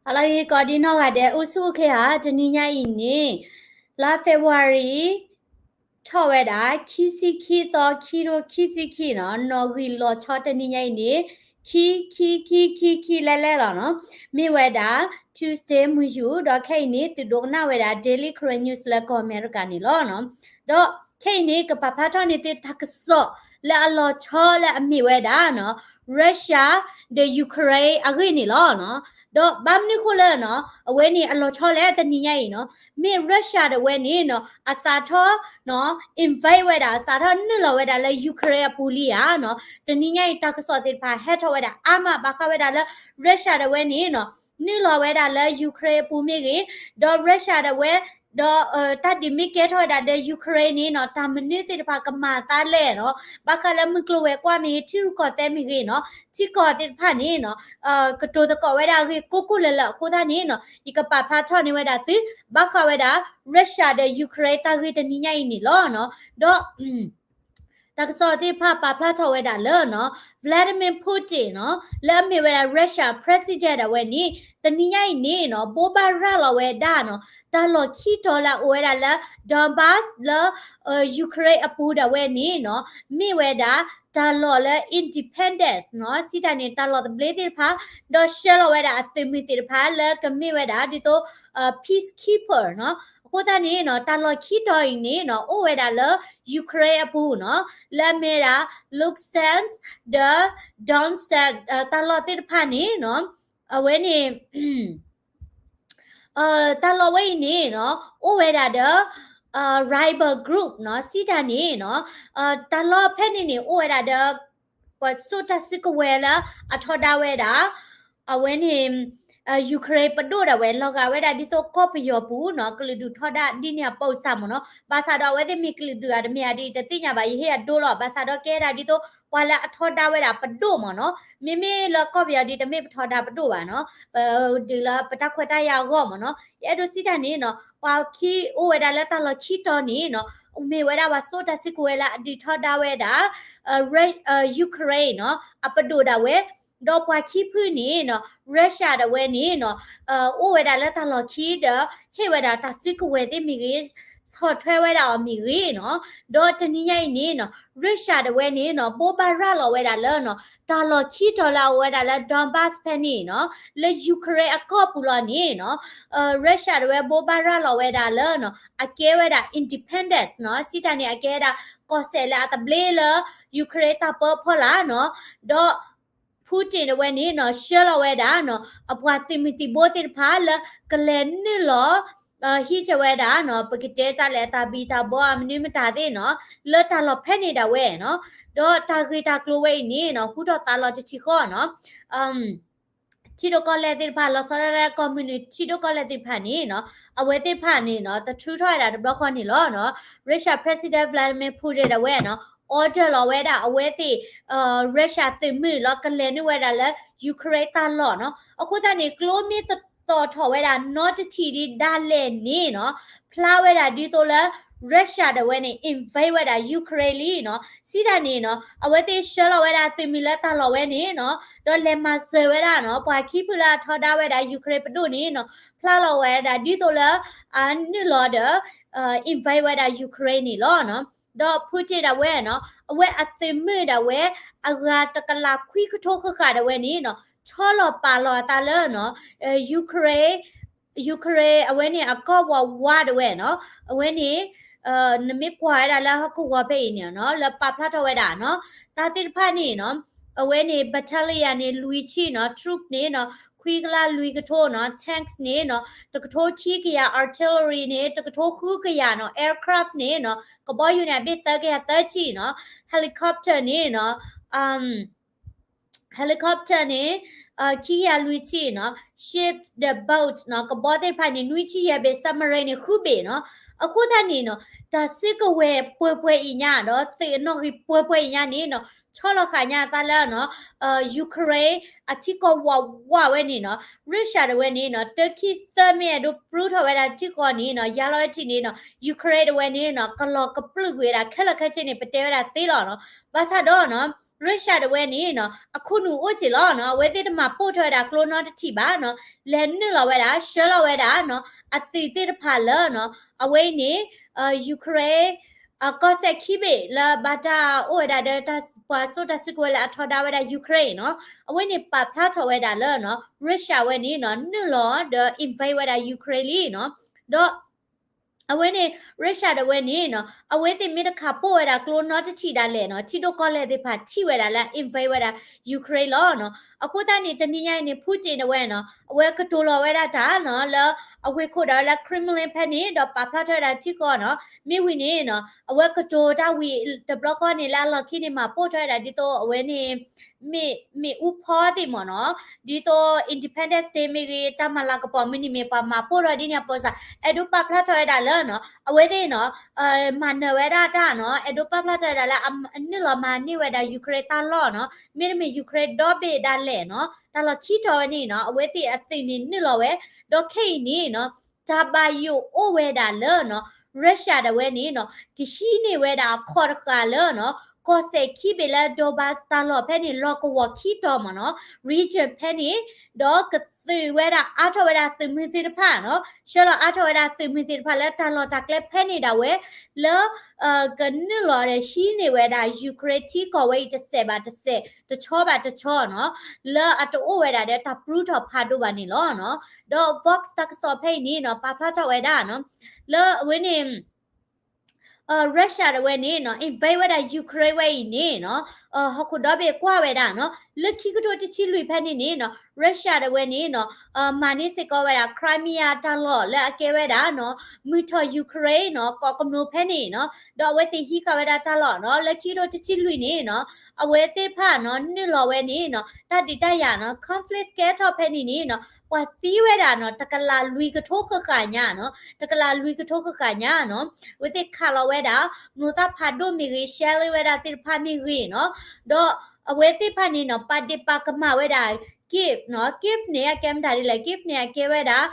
ဟါလၢအဂ့ၤ ကိးဒံနီၢ်ဂၤဒဲး အိၣ်ဆူၣ်အိၣ်ချ့ဧါ. တနံၤညါအံၤန့ၣ် လါ February ထီၣ်ဝဲဒၣ် ခံဆံခံသီ ခံကထိခံဆံခံနီၤ, နီၣ်ဂံၢ်လီၤဆီတနံၤညါအံၤန့ၣ် ခံ ခံ ခံ ခံ ခံ လဲလဲလီၤနီၤ. မ့ၢ်ဝဲဒၣ် Tuesday မုၢ်ယူာ် ဒီးခဲအံၤန့ၣ် သုဒိကနၣ်ဝဲဒၣ် Daily Karen News လၢကီၢ်အမဲရကၤန့ၣ်လီၤနီၤ. ဒီးခဲအံၤန့ၣ် ကပာ်ဖျါထီၣ်န့ၢ်သုတၢ်ကစီၣ်လၢအလီၤဆီလၢအမ့ၢ်ဝဲဒၣ်နီၤ Russia ဒီး Ukraine အဂ့ၢ်န့ၣ်လီၤနီၤ. ဒီးဘၣ်မနုၤဃိလၢနီၤ အဝဲန့ၣ်အလီၤဆီလၢတနံၤညါအံၤနီၤ မ့ၢ် Russia ဒီးဝဲန့ၣ်နီၤ အစးထီၣ်နီၤ invade ဝဲဒၣ် အစးထီၣ်နုာ်လီၤဝဲဒၣ်လၢ Ukraine အပူၤလံဧါနီၤ. တနံၤညါအံၤ တၢ်ကစီၣ်သ့ၣ်တဖၣ်ဟဲထီၣ်ဝဲဒၣ်အါမး ဘၣ်ဃးဝဲဒၣ်လၢ Russia ဒီးဝဲန့ၣ်နီၤ နုာ်လီၤဝဲဒၣ်လၢ Ukraine အပူၤမ့ၢ်ဂ့ၤ, ဒီး Russia ဒီးဝဲ ဒီး တၢ်ဒုးမ့ၢ်ကဲထီၣ်ဝဲဒၣ်ဒီး Ukraine န့ၣ်နီၤ တၢ်မနုၤသ့ၣ်တဖၣ်ကမၤအသးလဲၣ်နီၤ, ဘၣ်ဃးလၢမုၢ်ကျိၤဝဲၤကွာ်မ့ၢ်ဂ့ၤ ထံရူၢ်ကီၢ်သဲးမ့ၢ်ဂ့ၤနီၤ ထံကီၢ်သ့ၣ်တဖၣ်န့ၣ်နီၤ ကတိၤသကိးဝဲဒၣ်အဂ့ၢ်ကိးကိးလၢာ်လၢာ်အဃိသတးန့ၣ်နီၤ ယကပာ်ဖျါထီၣ်န့ၢ်ဝဲဒၣ်သု ဘၣ်ဃးဝဲဒၣ် Russia ဒီး Ukraine တၢ်ဂ့ၢ်တနံၤညါအံၤန့ၣ်လီၤနီၤ. ဒီး တၢ်ကစီၣ်သ့ၣ်တဖၣ်ပာ်ဖျါထီၣ်ဝဲဒၣ်လၢနီၤ Vladimir Putin နီၤ လၢအမ့ၢ်ဝဲဒၣ် Russia President အဝဲန့ၣ် တနံၤညါအံၤန့ၣ်နီၤ ဘိးဘၣ်ရၤလီၤဝဲဒၣ်နီၤ တၢ်လီၢ်ခံတီၤလၢအအိၣ်ဝဲဒၣ်လၢ Donbas လၢ Ukraine အပူၤဒၣ်ဝဲန့ၣ်နီၤ မ့ၢ်ဝဲဒၣ် တၢ်လီၢ်လၢ independence နီၤ စံးတၢ်န့ၣ် တၢ်လီၢ်သဘျ့သ့ၣ်တဖၣ် ဒီးဆှၢလီၤဝဲဒၣ်အသုးမုၢ်သ့ၣ်တဖၣ်လၢကမ့ၢ်ဝဲဒၣ်ဒ်သိး peacekeeper နီၤ. အဃိသတးန့ၣ်နီၤ တၢ်လီၢ်ခံတီၤအံၤန့ၣ်နီၤ အိၣ်ဝဲဒၣ်လၢ Ukraine အပူၤနီၤ လၢအမ့ၢ်ဒၣ် Luhansk ဒီး Donetsk တၢ်လီၢ်သ့ၣ်တဖၣ်န့ၣ်နီၤ အဝဲန့ၣ် တၢ်လီၢ်ဝဲအံၤန့ၣ်နီၤ အိၣ်ဝဲဒၣ်ဒီး rebel group နီၤ စံးတၢ်န့ၣ်နီၤ တၢ်လီၢ်ဖဲန့ၣ်န့ၣ် အိၣ်ဝဲဒၣ်ဒီး ပှၤစိာ်တၢ်စုကဝဲၤလၢအထီဒါဝဲဒၣ် အဝဲန့ၣ် Ukraine ပဒိၣ်ဒၣ်ဝဲ လီၤဂာ်ဝဲဒၣ်ဒ်သိးကီၢ်ပယီၤပူၤနီၤ ကလုာ်ဒူၣ်ထီဒါဒ်န့ၣ်အပူၤစ့ၢ်မ့ၢ်နီၤ. ဘၣ်ဆၣ်ဒီးအဝဲသ့ၣ်မ့ၢ်ကလုာ်ဒူၣ်ဧါတမ့ၢ်ဧါဒ်အံၤ တသ့ၣ်ညါဘၣ် ယဟ့ၣ်အဒိလီၤ. ဘၣ်ဆၣ်ဒီးကဲဒၣ်ဒ်သိး ပှၤလၢအထီဒါဝဲဒၣ်ပဒိၣ်မ့ၢ်နီၤ. မ့မ့ၢ်လၢကီၢ်ပယီၤဒ်တမ့ၢ်ပထီဒါပဒိၣ်ဘၣ်နီၤ ပဒုးလၢပတၢ်ခွဲးတၢ်ယာ်အဂီၢ်မ့ၢ်နီၤ. ယအဲၣ်ဒိးစံးတၢ်န့ၣ်နီၤ ပှၤခံအိၣ်ဝဲဒၣ်လၢတၢ်လီၢ်ခံတီၤန့ၣ်နီၤ မ့ၢ်ဝဲဒၣ်ပှၤစိာ်တၢ်စုကဝဲၤလၢအဒုးထီဒါဝဲဒၣ် Ukraine နီၤ အပဒိၣ်ဒၣ်ဝဲ ဒီးပှၤခံဖုန့ၣ်နီၤ Russia ဒၣ်ဝဲန့ၣ်နီၤ အိၣ်ဝဲဒၣ်လၢတၢ်လီၢ်ခံဒီး ဟ့ၣ်ဝဲဒၣ်တၢ်စုကဝဲၤသ့ၣ်မ့ၢ်ဂ့ၤ ဆီၣ်ထွဲဝဲဒၣ်အီၤမ့ၢ်ဂ့ၤနီၤ. ဒီးတနံၤညါအံၤန့ၣ်နီၤ Russia ဒၣ်ဝဲန့ၣ်နီၤ ဘိးဘၣ်ရၤလီၤဝဲဒၣ်လၢနီၤ တၢ်လီၢ်ခံတီၤလၢအအိၣ်ဝဲဒၣ်လၢ Donbas ဖဲန့ၣ်နီၤ လၢ Ukraine အကီၢ်ပူၤလီၤန့ၣ်နီၤ Russia ဒၣ်ဝဲဘိးဘၣ်ရၤလီၤဝဲဒၣ်လၢနီၤ အကဲဝဲဒၣ် independence နီၤ စံးတၢ်န့ၣ် အကဲဝဲဒၣ်ကီၢ်စဲၣ်လၢအသဘျ့လၢ Ukraine တၢ်ပၢဖီလာ်နီၤ. ဒီး Putin ဒၣ်ဝဲန့ၣ်နီၤ ဆှၢလီၤဝဲဒၣ်နီၤ အပှၤသုးမုၢ်သံၣ်ဘိသ့ၣ်တဖၣ်လၢကလဲၤနုာ်လီၤ ဟံးက့ၤဝဲဒၣ်နီၤ ပကတဲတၢ်လဲၣ် တၢ်ဘံၣ်တၢ်ဘီအမနုၤမတၤသ့ၣ်နီၤ လၢတၢ်လီၢ်ဖဲန့ၣ်ဒၣ်ဝဲနီၤ. ဒီးတၢ်ဂ့ၢ်တၢ်ကျိၤဝဲအံၤန့ၣ်နီၤ ဟူထီၣ်သါလီၤတထံၣ်ဃီနီၤ ထံဒိၣ်ကီၢ်လဲၢ်သ့ၣ်တဖၣ် လီၤဆီဒၣ်တၢ်ကီၢ်မုၢ်နုာ် ထံဒိၣ်ကီၢ်လဲၢ်သ့ၣ်တဖၣ်န့ၣ်နီၤ အဝဲသ့ၣ်တဖၣ်န့ၣ်နီၤ တထုးထီၣ်ဝဲဒၣ်တဘျီဃီန့ၣ်လီၤနီၤ Russia President Vladimir Putin ဒၣ်ဝဲနီၤ order လီၤဝဲဒၣ်အဝဲသ့ၣ် Russia သုးမုၢ်လီၤ ကလဲၤနုာ်ဝဲဒၣ်လၢ Ukraine တၢ်လီၢ်နီၤ. အဃိသတးန့ၣ် ကျိမ့ၢ်သီၣ်ထီၣ်ဝဲဒၣ်နီတထံၣ်ဒံးဒၣ်လဲာ်န့ၣ်နီၤ ဖျါဝဲဒၣ်ဒ်သိးလၢ Russia ဒၣ်ဝဲန့ၣ် invade ဝဲဒၣ် Ukraine လံနီၤ. စံးတၢ်န့ၣ်နီၤ အဝဲသ့ၣ်ဆှၢလီၤဝဲဒၣ်သုးမုၢ်လၢတၢ်လီၢ်ဝဲန့ၣ်နီၤ ဒီးလဲၤမၤစၢၤဝဲဒၣ်နီၤ ပှၤခံဖုလၢအထီဒါဝဲဒၣ် Ukraine ပဒိၣ်န့ၣ်နီၤ ဖျါလီၤဝဲဒၣ်ဒ်သိးလၢ အနုာ်လီၤဒီး invade ဝဲဒၣ် Ukraine န့ၣ်လီၤနီၤ. ဒီး Putin ဒၣ်ဝဲနီၤ အဝဲအသုးမုၢ်ဒၣ်ဝဲ အဂၤတကလးခွံကထိဃၣ်ဃၣ်ဒၣ်ဝဲန့ၣ်နီၤ ဆီလီၤပာ်လီၤအသးလၢနီၤ Ukraine Ukraine အဝဲန့ၣ်အကီၢ်ဝးဝးဒၣ်ဝဲနီၤ အဝဲန့ၣ် နမ့ၢ်ကွၢ်ဝဲဒၣ်လၢဟီၣ်ခိၣ်ဝီၤဖဲအံၤန့ၣ်နီၤ လၢပာ်ဖျါထီၣ်ဝဲဒၣ်နီၤ တၢ်သ့ၣ်တဖၣ်န့ၣ်နီၤ အဝဲန့ၣ် battalion န့ၣ် လွံၢ်ဆံနီၤ troop န့ၣ်နီၤ ခွံကလးလွံၢ်ကထိနီၤ tanks န့ၣ်နီၤ တကထိခံကယၤ artillery န့ၣ် တကထိဃုကယၤနီၤ aircraft န့ၣ်နီၤ ကဘီယူၤန့ၣ် အဘ့ၣ်သၢကယၤသၢဆံနီၤ helicopter န့ၣ်နီၤ helicopter န့ၣ် ခံကယၤလွံၢ်ဆံနီၤ ship ဒီး boat နီၤ ကဘီသ့ၣ်တဖၣ်န့ၣ် နွံဆံယဲၢ်ဘ့ၣ် submarine န့ၣ် ဃုဘ့ၣ်နီၤ အဃိသတးန့ၣ်နီၤ တၢ်စုကဝဲၤပှဲၤပှဲၤအံၤညါဒီး သုးအနီၣ်ဂံၢ်ပှဲၤပှဲၤအံၤညါန့ၣ်နီၤ ဆီလီၤဃာ်ညါအသးလၢနီၤ Ukraine အထံကီၢ်ဝးဝးဝဲန့ၣ်နီၤ Russia ဒၣ်ဝဲန့ၣ်နီၤ တခံသၢမ့ၢ်အဲၣ်ဒိးပြူထီၣ်ဝဲဒၣ်ထံကီၢ်န့ၣ်နီၤ ယါလီၤဝဲထံၣ်န့ၣ်နီၤ Ukraine ဒၣ်ဝဲန့ၣ်နီၤ ကလီၤကပြုၢ်ကွံာ်ဝဲဒၣ်ခဲလၢာ်ခဲဆ့န့ၣ် ပတဲဝဲဒၣ်သ့လီၤနီၤ ဘၣ်ဆၣ်ဒီးနီၤ Russia တဝဲန့ၣ်နီၤ အခိၣ်နူာ်အိၣ်က့ၤလီၤနီၤ အဝဲသ့ၣ်တမၤပိၢ်ထွဲဝဲဒၣ်ကျိနီတထံၣ်ဘၣ်နီၤ လဲၤနုာ်လီၤဝဲဒၣ် ဆှၢလီၤဝဲဒၣ်နီၤ အသုးသ့ၣ်တဖၣ်လၢနီၤ အဝဲအံၤန့ၣ် Ukraine ကီၢ်စဲၣ်ခံဘ့ၣ်လၢဘၣ်တၢ်အိၣ်ဝဲဒၣ်ဒီး ပှၤစိတၢ်စုကဝဲၤလၢအထီဒါဝဲဒၣ် Ukraine နီၤ အဝဲန့ၣ်ပာ်ဖျါထီၣ်ဝဲဒၣ်လၢနီၤ Russia ဝဲန့ၣ်နီၤ နုာ်လီၤဒီး invade ဝဲဒၣ် Ukraine လံနီၤ ဒီး အဝဲန့ၣ် Russia တဝဲန့ၣ်နီၤ အဝဲသ့ၣ်မ့ၢ်တခးပိၢ်ဝဲဒၣ်ကျိနီတထံၣ်ဒၣ်လဲာ်နီၤ ထံဒိၣ်ကီၢ်လဲၢ်သ့ၣ်တဖၣ်ထံၣ်ဝဲဒၣ်လၢ invade ဝဲဒၣ် Ukraine လီၤနီၤ အဃိသတးန့ၣ် တနံၤညါအံၤန့ၣ် Putin တဝဲနီၤ အဝဲကတိၤလီၤဝဲဒၣ်တၢ်နီၤ လၢအဝ့ၢ်ခိၣ်ဒီးလၢ Kremlin ဖဲန့ၣ် ဒီးပာ်ဖျါထီၣ်ဝဲဒၣ်ထံကီၢ်နီၤ မ့ၢ်ဝံၤန့ၣ်နီၤ အဝဲကတိၤတၢ်ဝံၤတဘျီဃီန့ၣ် လၢအလီၢ်ခံန့ၣ် မၤပိၢ်ထွဲဝဲဒၣ်ဒ်သိးအဝဲန့ၣ် မ့ၢ် မ့ၣ်အူဖီသ့ၣ်မ့ၢ်နီၤ ဒ်သိး Independence Day မ့ၢ်ဂ့ၤ တၢ်မၤလၤကပီၤမုၢ်နံၤမ့ၢ် ပှၤမၤပိၢ်ထီၣ်ဒ်န့ၣ်အပၢဆၣ် အဲၣ်ဒိးပာ်ဖျါထီၣ်ဝဲဒၣ်လၢနီၤ အဝဲသ့ၣ်နီၤ မၤနၢၤဝဲဒၣ်တၢ်နီၤ အဲၣ်ဒိးပာ်ဖျါထီၣ်ဝဲဒၣ်လၢ အနုာ်လီၤမၤန့ၢ်ဝဲဒၣ် Ukraine တၢ်လီၢ်နီၤ မ့တမ့ၢ် Ukraine ဒီဘ့ၣ်ဒၣ်လဲာ်နီၤ တၢ်လီၢ်ခံတီၤဝဲန့ၣ်နီၤ အဝဲသ့ၣ်အသုးန့ၣ်နုာ်လီၤဝဲ ဒီးခဲအံၤန့ၣ်နီၤ တၢ်ဘၣ်ယိၣ်အိၣ်ဝဲဒၣ်လၢနီၤ Russia တဝဲန့ၣ်နီၤ ကဟံးန့ၢ်ဝဲဒၣ်အခီၣ်တဃာ်လၢနီၤ ကီၢ်စဲၣ်ခံဘ့ၣ်လၢ Donbas တၢ်လီၢ်ဖဲန့ၣ် လီၢ်ကဝီၤခံတီၤမ့ၢ်နီၤ region ဖဲန့ၣ် ဒီးကသုးဝဲဒၣ်အါထီၣ်ဝဲဒၣ်သုးမုၢ်သ့ၣ်တဖၣ်နီၤ ဆှၢလီၤအါထီၣ်ဝဲဒၣ်သုးမုၢ်သ့ၣ်တဖၣ်လၢတၢ်လီၢ်တၢ်ကျဲဖဲန့ၣ်ဒၣ်ဝဲ လၢ ကနုာ်လီၤဒီးဟံးန့ၢ်ဝဲဒၣ် Ukraine ထံကီၢ်ဝဲအံၤတစဲးဘၣ်တစဲး တဆီဘၣ်တဆီနီၤ လၢအတအိၣ်ဝဲဒၣ်ဒီးတၢ်ပြူထီၣ်ဖးဒိၣ်ဘၣ်န့ၣ်လီၤနီၤ ဒီး Vox တၢ်ကစီၣ်ဖဲအံၤန့ၣ်နီၤ ပာ်ဖျါထီၣ်ဝဲဒၣ်နီၤ လၢအဝဲန့ၣ် Russia တဝဲန့ၣ်နီၤ invade ဝဲဒၣ် Ukraine ဝဲအံၤန့ၣ်နီၤ ဟီၣ်ခိၣ်ဒီဘ့ၣ်ကွၢ်ဝဲဒၣ်နီၤ လၢခံကထိတဆံလွံၢ်ဖဲန့ၣ်န့ၣ်နီၤ Russia တဝဲန့ၣ်နီၤ မၤန့ၢ်စ့ၢ်ကီးဝဲဒၣ် Crimea တၢ်လီၢ်လၢအကဲဝဲဒၣ်နီၤ မုၢ်ထီၣ် Ukraine နီၤ ကီးကနိးဖဲန့ၣ်နီၤ ဒီးအဝဲသ့ၣ်ဟံးဃာ်ဝဲဒၣ်တၢ်လီၢ်နီၤ လၢခံကထိတဆံလွံၢ်န့ၣ်နီၤ အဝဲသ့ၣ်တဖၣ်နီၤ နုာ်လီၤဝဲန့ၣ်နီၤ တၢ်ဒုးတၢ်ယၤနီၤ conflict ကဲထီၣ်ဖဲန့ၣ်န့ၣ်နီၤ ပှၤသံဝဲဒၣ်နီၤ တကလးလွံၢ်ကထိဃၣ်ဃၣ်ညါနီၤ တကလးလွံၢ်ကထိဃၣ်ဃၣ်ညါနီၤ အဝဲသ့ၣ်ခးလီၤဝဲဒၣ် မိၢ်သၣ်ဖးဒိၣ်မ့ၢ်ဂ့ၤ shell ဝဲဒၣ်သ့ၣ်တဖၣ်မ့ၢ်ဂ့ၤနီၤ ဒီးအဝဲသ့ၣ်တဖၣ်န့ၣ်နီၤ ပာ်ဒ့ၣ်ပာ်ကမၣ်ဝဲဒၣ် Kyiv နီၤ Kyiv န့ၣ် အကဲမတၤဒ်လဲၣ် Kyiv န့ၣ် အကဲဝဲဒၣ်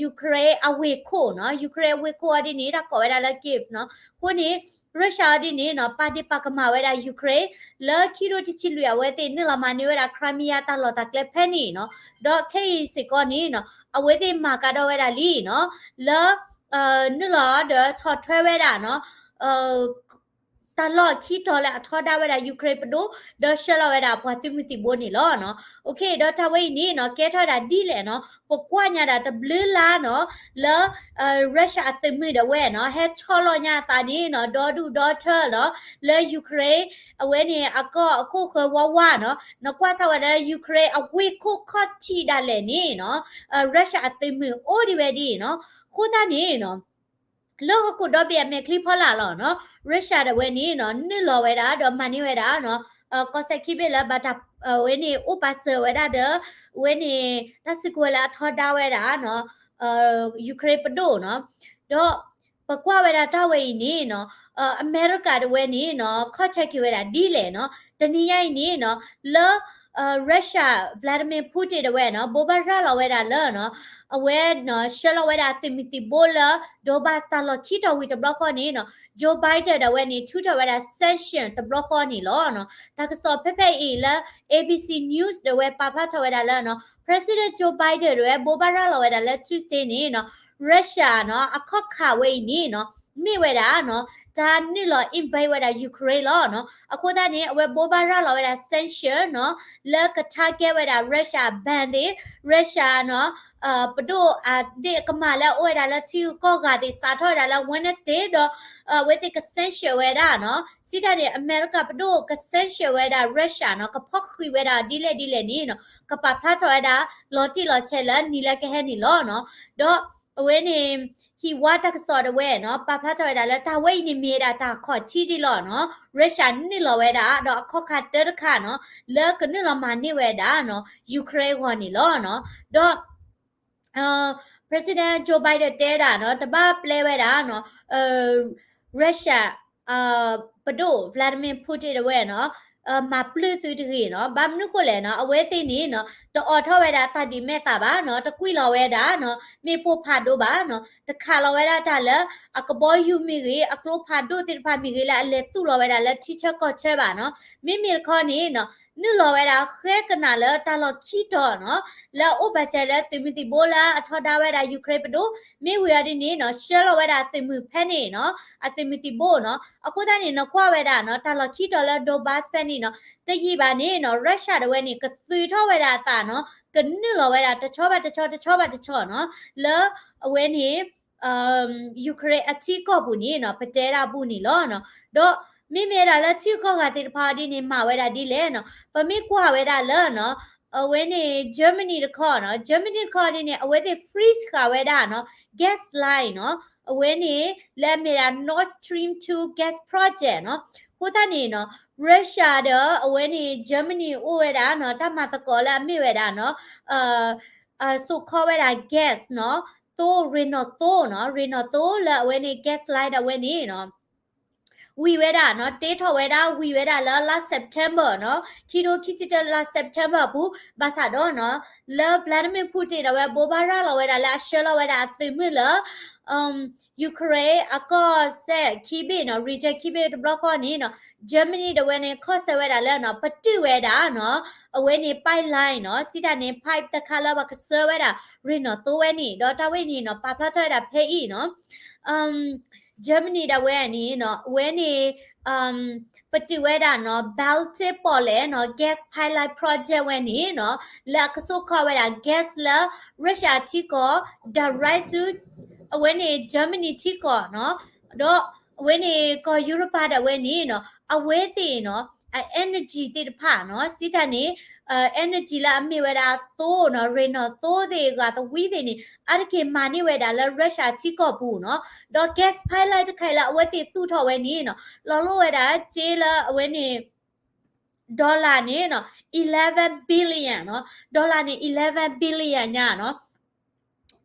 Ukraine အဝ့ၢ်ခိၣ်နီၤ Ukraine အဝ့ၢ်ခိၣ်အီၤဒ်န့ၣ် တၢ်ကိးဝဲဒၣ်လၢ Kyiv နီၤ အဃိန့ၣ် Russia အီၤဒ်န့ၣ်နီၤ ပာ်ဒ့ၣ်ပာ်ကမၣ်ဝဲဒၣ် Ukraine လၢခံကထိတဆံလွံၢ် အဝဲသ့ၣ်နုာ်လီၤမၤန့ၢ်ဝဲဒၣ် Crimea တၢ်လီၢ်တၢ်ကျဲဖဲန့ၣ်နီၤ ဒီးခဲအံၤစ့ၢ်ကီးန့ၣ်နီၤ အဝဲသ့ၣ်မၤကဒီးဝဲဒၣ်လံနီၤ လၢ နုာ်လီၤဒီးဆီၣ်ထွဲဝဲဒၣ်နီၤ တၢ်လီၢ်ခံတီၤလၢအထီဒါဝဲဒၣ် Ukraine ပဒိၣ် ဒီးဆှၢလီၤဝဲဒၣ်ပှၤသုးမုၢ်သံၣ်ဘိန့ၣ်လီၤနီၤ. ဒီးတၢ်ဝဲအံၤန့ၣ်နီၤ ကဲထီၣ်ဝဲဒၣ်ဒ်လဲၣ်နီၤ ပကွၢ်ညါဒၣ်တဘျုးလါနီၤ လၢ Russia အသုးမုၢ်ဒၣ်ဝဲနီၤ ဟဲဆီၣ်လီၤညါအသးန့ၣ်နီၤ ဒီဒူၣ်ဒီထၢနီၤ လၢ Ukraine အဝဲန့ၣ် အကီၢ်အခိၣ်ဃၢၤဝါဝါနီၤ နကွၢ်စၢ်ဝဲလၢ Ukraine အဝ့ၢ်ခိၣ်ခီၣ်ထံးဒၣ်လဲာ်န့ၣ်နီၤ Russia အသုးမုၢ်အိၣ်ဒံးဝဲဒ်အံၤနီၤ အဃိသတးန့ၣ်နီၤ လၢဟီၣ်ခိၣ်ဒီဘ့ၣ်အမဲာ်ချံဖီလာ်လီၤနီၤ Russia ဒၣ်ဝဲန့ၣ်နီၤ နုာ်လီၤဝဲဒၣ်ဒီးမၤန့ၢ်ဝဲဒၣ်နီၤ ကီၢ်စဲၣ်ခံဘ့ၣ်လၢဘၣ်တၢ် အဝဲန့ၣ်အိၣ်ပာ်စၢၤဝဲဒၣ်ဒီး အဝဲန့ၣ် တၢ်စုကဝဲၤလၢအထီဒါဝဲဒၣ်နီၤ Ukraine ပဒိၣ်နီၤ ဒီး ပကွၢ်ဝဲဒၣ်တၢ်ဝဲအံၤန့ၣ်နီၤ အမဲရကၤဒၣ်ဝဲန့ၣ်နီၤ ခီၣ်ဆၢက့ၤဝဲဒၣ်ဒ်လဲၣ်နီၤ တနံၤညါအံၤန့ၣ်နီၤ လၢ Russia Vladimir Putin ဒၣ်ဝဲနီၤ ဘိးဘၣ်ရၤလီၤဝဲဒၣ်လၢနီၤ အဝဲနီၤ ဆှၢလီၤဝဲဒၣ်သုးမုၢ်သံၣ်ဘိလၢ Donbas တၢ်လီၢ်ခံတီၤဝံၤတဘျီဃီန့ၣ်နီၤ Joe Biden ဒၣ်ဝဲန့ၣ် ထုးထီၣ်ဝဲဒၣ် sanction တဘျီဃီန့ၣ်လီၤနီၤ တၢ်ကစီၣ်ဖဲဖဲအံၤလၢ A B C News ဒၣ်ဝဲပာ်ဖျါထီၣ်ဝဲဒၣ်လၢနီၤ President Joe Biden ဒၣ်ဝဲဘိးဘၣ်ရၤလီၤဝဲဒၣ်လၢ Tuesday န့ၣ်နီၤ Russia နီၤ အခီၣ်ခါဝဲအံၤန့ၣ်နီၤ မ့ၢ်ဝဲဒၣ်နီၤ တၢ်နုာ်လီၤ invade ဝဲဒၣ် Ukraine လီၤနီၤ အဃိသတးန့ၣ် အဝဲဘိးဘၣ်ရၤလီၤဝဲဒၣ် sanction နီၤ လၢက target ဝဲဒၣ် Russia ဘဏ်သ့ၣ် Russia နီၤ ပဒိၣ်အဒ့ၣ်အကမၢ်လၢအအိၣ်ဝဲဒၣ်လၢထံဂုၤကီၢ်ဂၤသ့ၣ် စးထီၣ်ဝဲဒၣ်လၢ Wednesday ဒီး အဝဲသ့ၣ်က sanction ဝဲဒၣ်နီၤ စံးတၢ်န့ၣ် အမဲရကၤပဒိၣ်က sanction ဝဲဒၣ် Russia နီၤ ကဖီၣ်ဃံးဝဲဒၣ်ဒ်လဲၣ်ဒ်လဲၣ်န့ၣ်နီၤ ကပာ်ဖျါထီၣ်ဝဲဒၣ် လီၤတံၢ်လီၤဆဲးလၢနံၤလၢကဟဲန့ၣ်လီၤနီၤ ဒီးအဝဲန့ၣ် ဟံၣ်ဝါတၢ်ကစီၣ်ဒၣ်ဝဲနီၤ ပာ်ဖျါထီၣ်ဝဲဒၣ်လၢတၢ်ဝဲအံၤန့ၣ်မ့ၢ်ဝဲဒၣ်တၢ်ခီၣ်ထံးဒ်လီၤနီၤ Russia နုာ်လီၤဝဲဒၣ် ဒီးအခီၣ်ခါတၢတခါနီၤ လၢကနုာ်လီၤမၤန့ၢ်ဝဲဒၣ်နီၤ Ukraine အဂီၢ်န့ၣ်လီၤနီၤ ဒီး President Joe Biden တဲဒၣ်နီၤ တဘၣ်ပျဲဝဲဒၣ်နီၤ Russia ပဒိၣ် Vladimir Putin ဒၣ်ဝဲနီၤ မၤပျုၢ်သုတဂ့ၤနီၤ. ဘၣ်မနုၤဃိလဲၣ်နီၤ, အဝဲသ့ၣ်န့ၣ်နီၤ တအိးထီၣ်ဝဲဒၣ်တၢ်ဒုးမဲာ်သးဘၣ်နီၤ, တကွံာ်လီၤဝဲဒၣ်နီၤ မ့ၣ်ပိၢ်ဖးဒိၣ်ဘၣ်နီၤ, တခးလီၤဝဲဒၣ်တၢ်လၢ အကဘီယူၤမ့ၢ်ဂ့ၤ အကျိဖးဒိၣ်သ့ၣ်တဖၣ်မ့ၢ်ဂ့ၤ လၢအလဲၤသူၣ်လီၤဝဲဒၣ်လၢထံဆၢကီၢ်ဆၢဘၣ်နီၤ. မ့မ့ၢ်တခီန့ၣ်နီၤ နုာ်လီၤဝဲဒၣ်ဃဲကနၣ်လၢတၢ်လီၢ်ခံတီၤနီၤ, လၢအအိၣ်ပာ်စၢၤလၢသုးမုၢ်သံၣ်ဘိလၢအထီဒါဝဲဒၣ် Ukraine ပဒိၣ်, မ့ၢ်ဝံၤအီၤဒ်န့ၣ်နီၤ ဆှၢလီၤဝဲဒၣ်သုးမုၢ်ဖဲန့ၣ်နီၤ, အသုးမုၢ်သံၣ်ဘိနီၤ. အဃိသတးန့ၣ်နီၤ ကွၢ်ဝဲဒၣ်နီၤ တၢ်လီၢ်ခံတီၤလၢ Donbas ဖဲန့ၣ်နီၤ တယံာ်ဘၣ်န့ၣ်နီၤ Russia တဝဲန့ၣ် ကသုးထီၣ်ဝဲဒၣ်အသးနီၤ, ကနုာ်လီၤဝဲဒၣ်တဆီဘၣ်တဆီ တဆီဘၣ်တဆီနီၤ, လၢအဝဲန့ၣ် Ukraine အထံကီၢ်ပူၤန့ၣ်နီၤ ပတဲဒၣ်ပူၤန့ၣ်လီၤနီၤ. ဒီးမ့မ့ၢ်ဝဲဒၣ်လၢထံဂုၤကီၢ်ဂၤသ့ၣ်တဖၣ်အီၤဒ်န့ၣ် မၤဝဲဒၣ်ဒ်လဲၣ်နီၤ, ပမ့ၢ်ကွၢ်ဝဲဒၣ်လၢနီၤ အဝဲန့ၣ် Germany တခီနီၤ, Germany တခီဒ်န့ၣ် အဝဲသ့ၣ် freeze ဃာ်ဝဲဒၣ်နီၤ gas line နီၤ, အဝဲန့ၣ် လၢအမ့ၢ်ဒၣ် Nord Stream two gas project နီၤ. အဃိသတးန့ၣ်နီၤ Russia ဒီးအဝဲန့ၣ် Germany အိၣ်ဝဲဒၣ်နီၤ တၢ်မၤသကိးလၢအမ့ၢ်ဝဲဒၣ်နီၤ အစိာ်ခီဝဲဒၣ် gas နီၤ, သိ ရ့ၣ်နီၣ်သိနီၤ, ရ့ၣ်နီၣ်သိလၢအဝဲန့ၣ် gas line ဒၣ်ဝဲန့ၣ်နီၤ ဝံၤဝဲဒၣ်နီၤ, တ့ထီၣ်ဝဲဒၣ် ဝံၤဝဲဒၣ်လၢလါ September နီၤ, ခံထိခံဆံတၢ လါ September အပူၤ, ဘၣ်ဆၣ်ဒီးနီၤ လၢ Vladimir Putin ဒၣ်ဝဲ ဘိးဘၣ်ရၤလီၤဝဲဒၣ်လၢအဆှၢလီၤဝဲဒၣ်အသုးမုၢ်လၢ Ukraine အကီၢ်စဲၣ်ခံဘ့ၣ်နီၤ, region ခံဘ့ၣ်တဘျီဃီန့ၣ်နီၤ, Germany ဒၣ်ဝဲန့ၣ် ခီၣ်ဆၢဝဲဒၣ်လၢနီၤ ပတုာ်ဝဲဒၣ်နီၤ, အဝဲန့ၣ် pipeline နီၤ, စံးတၢ်န့ၣ် pipe တခါလၢပှၤကစၢဝဲဒၣ် ရ့ၣ်နီၣ်သိဝဲန့ၣ်, ဒီးတၢ်ဝဲန့ၣ်နီၤ ပာ်ဖျါထီၣ်ဝဲဒၣ်ဖဲအံၤနီၤ Germany ဒၣ်ဝဲန့ၣ်နီၤ, အဝဲန့ၣ် ပတုာ်ဝဲဒၣ်နီၤ Baltic ပီၣ်လဲၣ်နီၤ gas pipeline project ဝဲန့ၣ်နီၤ, လၢအကစိာ်ခီဝဲဒၣ် gas လၢ Russia ထံကီၢ် direct ဆူ အဝဲန့ၣ် Germany ထံကီၢ်နီၤ, ဒီးအဝဲန့ၣ်ကီၢ်ယူရပၤဒၣ်ဝဲန့ၣ်နီၤ, အဝဲသ့ၣ်နီၤ အ energy သ့ၣ်တဖၣ်နီၤ, စံးတၢ်န့ၣ် energy လၢအမ့ၢ်ဝဲဒၣ်သိနီၤ, ရ့ၣ်နီၣ်သိသ့ၣ် ဂၤသဝံသ့ၣ်န့ၣ် အါတက့ၢ်မၤန့ၢ်ဝဲဒၣ်လၢ Russia ထံကီၢ်ပူၤနီၤ, ဒီး gas pipeline တခါအံၤလၢအဝဲသ့ၣ်သူၣ်ထီၣ်ဝဲန့ၣ်နီၤ, လီၤလိၢ်ဝဲဒၣ်စ့လၢအဝဲန့ၣ် dollar န့ၣ်နီၤ eleven billion နီၤ, dollar န့ၣ် eleven billion ညါနီၤ,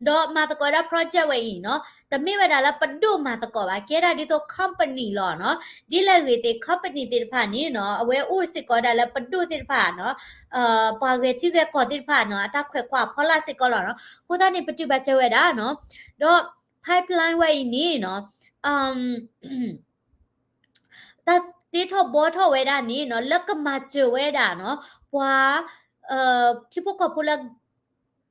ဒီးမၤသကိးဒၣ် project ဝဲအံၤနီၤ, တမ့ၢ်ဝဲဒၣ်လၢပဒိၣ်မၤသကိးဘၣ်, ကဲဒၣ်ဒ်သိး company လီၤနီၤ, ဒ်လဲၣ်ဂ့ၤသ့ၣ် company သ့ၣ်တဖၣ်န့ၣ်နီၤ အဝဲအိၣ်စ့ၢ်ကီးဒၣ်လၢပဒိၣ်သ့ၣ်တဖၣ်နီၤ, ပှၤဂဲၤထံဂဲၤကီၢ်သ့ၣ်တဖၣ်နီၤ အတၢ်ခွဲးခွါအဖီလာ်စ့ၢ်ကီးလီၤနီၤ, အဃိသတးန့ၣ် ပတုာ်ဘၣ်စၢၤဝဲဒၣ်နီၤ, ဒီး pipeline ဝဲအံၤန့ၣ်နီၤ တၢ်တ့ထီၣ်ဘှီထီၣ်ဝဲဒၣ်န့ၣ်နီၤ လၢကမၤစၢၤဝဲဒၣ်နီၤ ပှၤ ထံဖိကီၢ်ဖိလၢ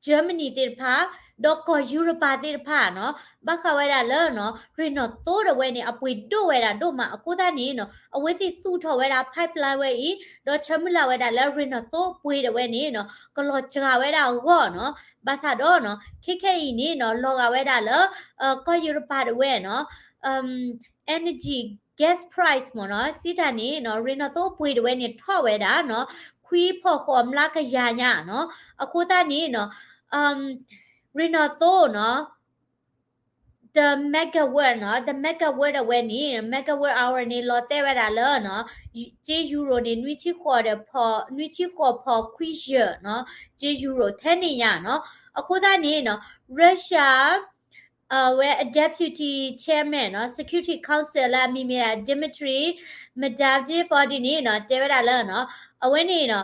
Germany သ့ၣ်တဖၣ် ဒီးကီၢ်ယူရပၤသ့ၣ်တဖၣ်နီၤ ဘၣ်ဃးဝဲဒၣ်လၢနီၤ ရ့ၣ်နီၣ်သိဒၣ်ဝဲန့ၣ် အပှ့ၤဒိၣ်ဝဲဒၣ်ဒိၣ်မးအဃိသတးန့ၣ်နီၤ အဝဲသ့ၣ်သူၣ်ထီၣ်ဝဲဒၣ် pipeline ဝဲအံၤ ဒီးဆၢမုၢ်လၢ်ဝဲဒၣ်လၢရ့ၣ်နီၣ်သိပှ့ၤဒၣ်ဝဲန့ၣ်နီၤ ကလီၤစှၤဝဲဒၣ်အဂီၢ်နီၤ ဘၣ်ဆၣ်ဒီးနီၤ ခဲခဲအံၤန့ၣ်နီၤ လီၤဂာ်ဝဲဒၣ်လၢ ကီၢ်ယူရပၤဒၣ်ဝဲနီၤ energy gas price မ့ၢ်နီၤ စံးတၢ်န့ၣ်နီၤ ရ့ၣ်နီၣ်သိပှ့ၤဒၣ်ဝဲန့ၣ် ထီၣ်ဝဲဒၣ်နီၤ ခွံဖီၣ်ဃိးမျးကယၤညါနီၤ အဃိသတးန့ၣ်နီၤ ရ့ၣ်နီၣ်သိနီၤ the megawatt နီၤ the megawatt ဒၣ်ဝဲန့ၣ် megawatt hour န့ၣ် လီၤတဲာ်ဝဲဒၣ်လၢနီၤ စ့ euro န့ၣ် နွံဆံဃိးဒီးဖီ နွံဆံဃိးဖီခွံယဲၢ်နီၤ စ့ euro ထဲန့ၣ်ညါနီၤ အဃိသတးန့ၣ်နီၤ Russia အဝဲအ deputy chairman နီၤ Security Council လၢအမံၤမ့ၢ်ဒၣ် Dmitry Medvedev အီၤဒ်န့ၣ်နီၤ တဲဝဲဒၣ်လၢနီၤ အဝဲန့ၣ်နီၤ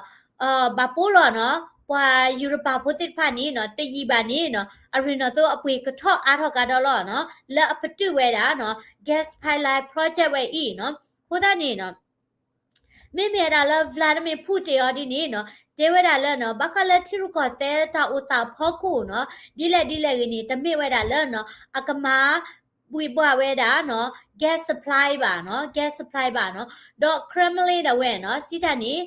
ဘၣ်ပိလီၤနီၤ ပှၤယူရပၤဖိသ့ၣ်တဖၣ်န့ၣ်နီၤ တယံာ်ဘၣ်န့ၣ်နီၤ အရ့ၣ်နီၣ်သိအပှ့ၤကထီၣ်အါထီၣ်ကဒီးလီၤနီၤ လၢအပတုာ်ဝဲဒၣ်နီၤ gas pipeline project ဝဲအံၤနီၤ အဃိသတးန့ၣ်နီၤ မ့မ့ၢ်ဝဲဒၣ်လၢ Vladimir Putin အီၤဒ်န့ၣ်နီၤ တဲဝဲဒၣ်လၢနီၤ ဘၣ်ဃးလၢထံရူၢ်ကီၢ်သဲးတၢ်အိၣ်သးအဖီခိၣ်နီၤ ဒ်လဲၣ်ဒ်လဲၣ်ဂ့ၤန့ၣ် တမ့ၢ်ဝဲဒၣ်လၢနီၤ အကမၤ ဘှံးဘှီးဝဲဒၣ်နီၤ gas supply ဘၣ်နီၤ gas supply ဘၣ်နီၤ ဒီး Kremlin ဒၣ်ဝဲနီၤ စံးတၢ်န့ၣ်